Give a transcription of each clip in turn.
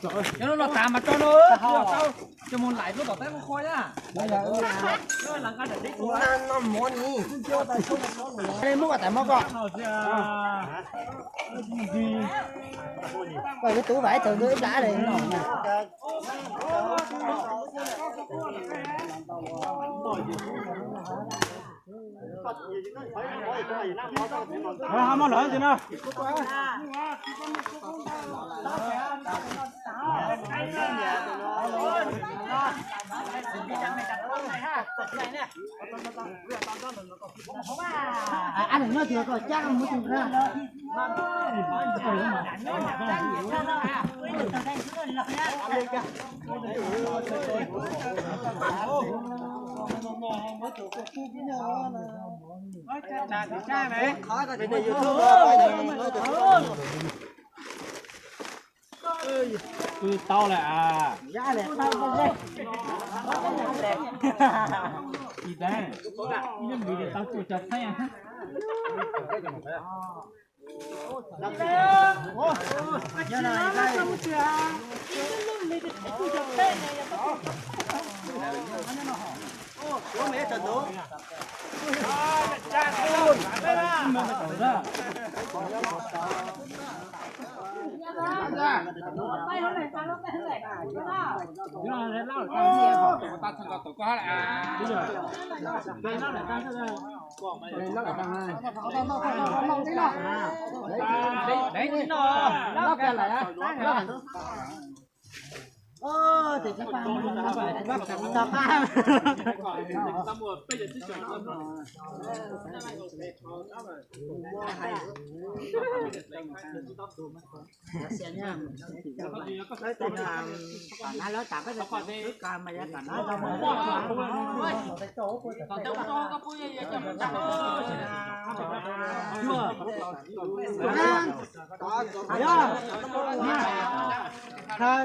Cov no los tas mas tso no, tau cov mus lais lub tom teb lub qhua na. Muab kom tas mov koj. Koj yuav tub vam thaum ntawd ib plab li. Twb tau lawm a. Ib tag, ib lub npis li tau cuaj caum txheeb.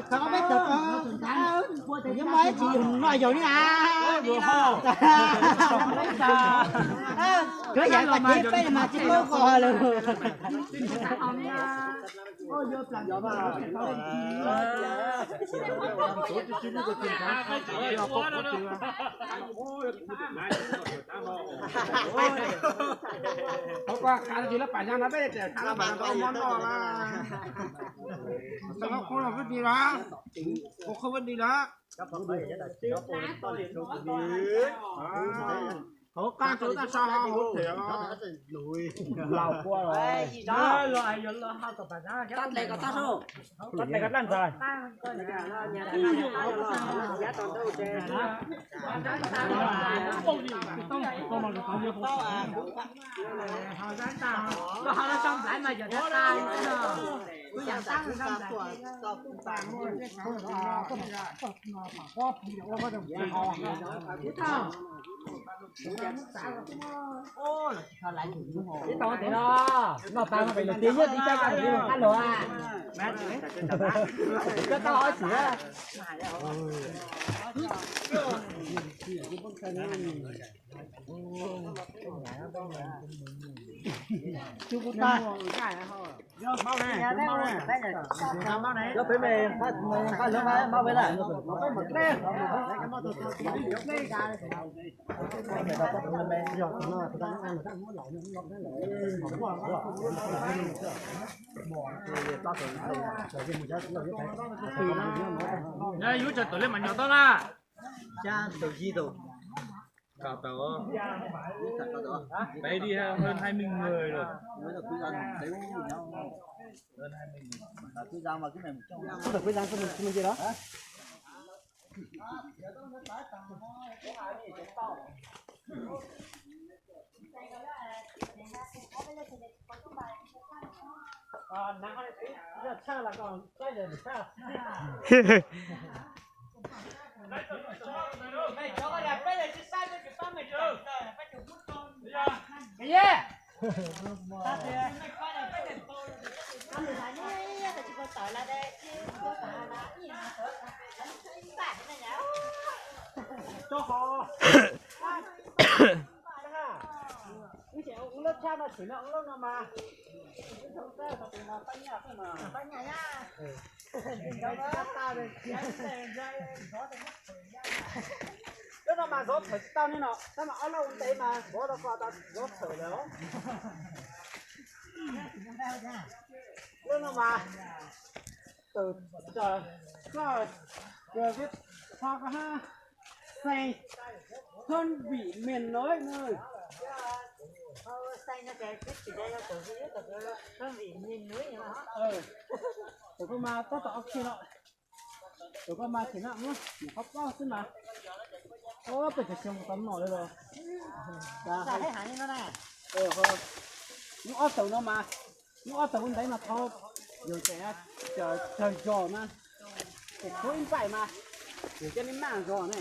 Qhov peb tawm ko, yuav muaj ib tsis noj yog li na. Koj yam koj cev peb mas tsis muaj koj lawm. Qhov ko kav tsis lab pam nyag no peb tseem kav lab pam no tau mob noj na. Tau qhov qhov no peb di lawm, qhov qhov peb di lawm. Qhov qab tsuas tab sab hauv thiab. Ib tau tes no, noj tas mas pem lawm tiag, nyob tib caj koj tus qab los a. Koj tau ob txim. Cov peb me nqa lawv ma ma ve lawm. Yus tsa tawm li mas nyuam tau na. Peb đi hơn hai mươi người rồi. Hơn hai mươi người. Lub no mas zov thawm tsis tau ne no, tab mas ob lub ua ntev mas vov rau koj tau zov thawm lawm. Lub no mas tawm koj, koj, koj, xees thon vim miền núi no. Tawm koj mas tab tom ob khi no. Tawm koj mas tseem na, nyuam qhuav paub xwb mas. Ob peb cov xyoo tau noj li los. Hnub ob tawm no mas, hnub ob tawm ua ntev mas thov yawg tsawg zos na, tshuav ib npaij mas yawg coj nej maj zos ne.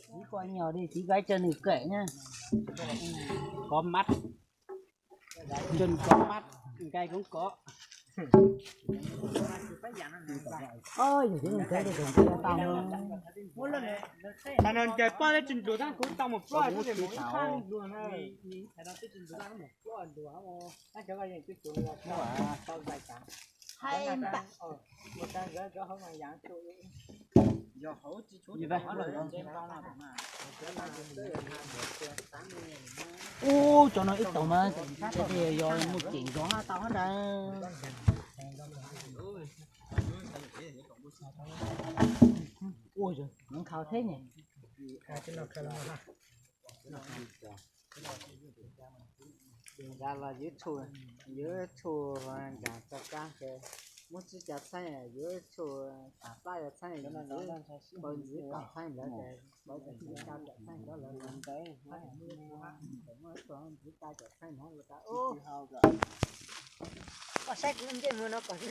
Tiv koj nyob li tiv koj ib co nws kawm na. Có mắt. Chân có mắt, cai cũng có. Tab no ncaws poj thiab tsis nrug tab kuv tau mus plob ib tug ib phab nrug na. Ub, cov no ib tau mas, yog mus ceem zov tau hab ntag. Ua, nov khaus thiab ne. Nrad los yuav tsum, yuav tsum ncaag tso kaab ces muab tsib caug txheej, yuav tsum kaum peb caug txheej, yuav tsum kaum txheej ntawd ces peb caug txheej cov lawv los ntawd, muab tsum ntxiv peb caug txheej ntawd los tas ub. Koj saib kuv ntsej muag no kom zoo.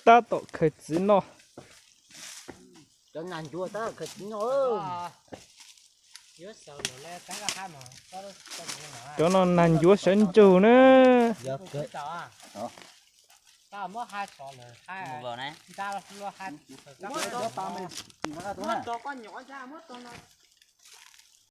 Tab tom khaws txiv noj. Cov nas ncuav tab khaws txiv noj. Cov no nas ncuav sawv ntsug na.